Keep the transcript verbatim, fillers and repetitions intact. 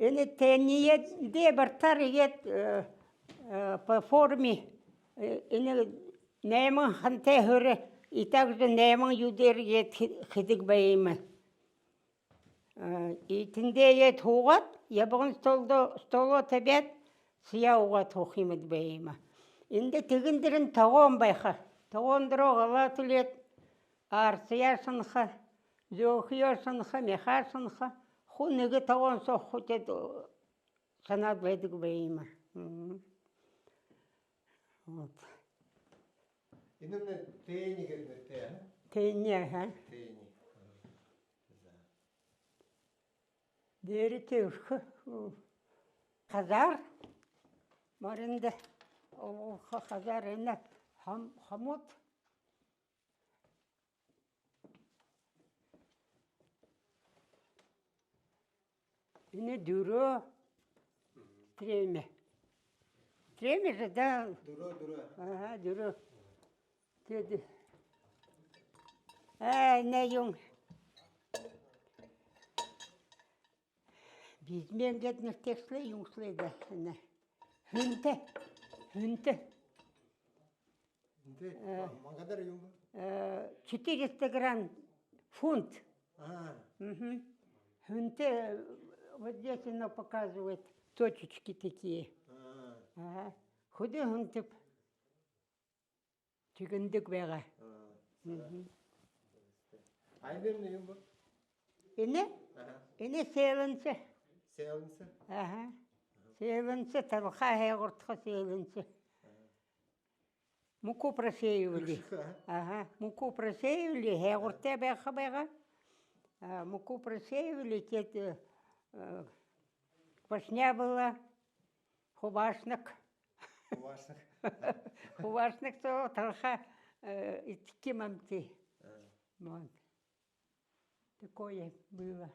Энэ тэниие дэ бартаар иигээд, э, э, по форме, э, энэ найман хантай һүрэ, и также найман юдэр иигээд хэ-, хэдэг байма. Э, и тэндээ иигээд һуугаад, ябаган столдо, столоо табяад, саяа уугаад һууха юм байма. Эндэ тэгэн дээрэнь тогоон байха. Тогоон доро галаад лэ иигээд, арсаяа шанаха, зөөхэеэ шанаха, мяхаа шанаха, хуу нэгэ тогоон соо хутад шанаад байдаг байма. Мгм. Вот. Энэмнай тэни гэдэг нэртэй, а? Тэни, аха. Тэни. За. Дээрэ тэрхэ хазаар, мориндо угааха хазаар, энэ хом-, хомууд. Энэ дүрөө. Тремя. Тремя же, да? Дүрөө, дүрөө. Ага, дүрөө. Тэдэ. Э, энэ юун. Бизмэн гээд нэрэтэйшье лэ, юуншье лэ даа, энэ. Хүнтэ. Хүнтэ. Хүнтэ? Э. Ма-, мангадаар юун бэ? Э, четыреста грамм, фунт. А. Мгм. Хүнтэ, э, вот здесь оно показывает, точечки такие. А. Ага. Хүдөө хүнтэб. Тиигэдэг байгаа. А, мгм. А энэмнай юун бэ? Энэ? Аха. Энэ сэлэнсэ. Сэлэнсэ? Аха. Сэлэнсэ, талхаа һайгуурдаха сэлэнсэ. Аха. Муку просеивали. Аха. Аха. Муку просеивали, һайгууртай байха байгаа. А, муку просеивали, тиигээд, э, э, квашня была, хубашнаг. Хубашнаг. Хубашнаг соо талхаа, э, иидэхэ юм ааб даа. А. Вот. Такое было.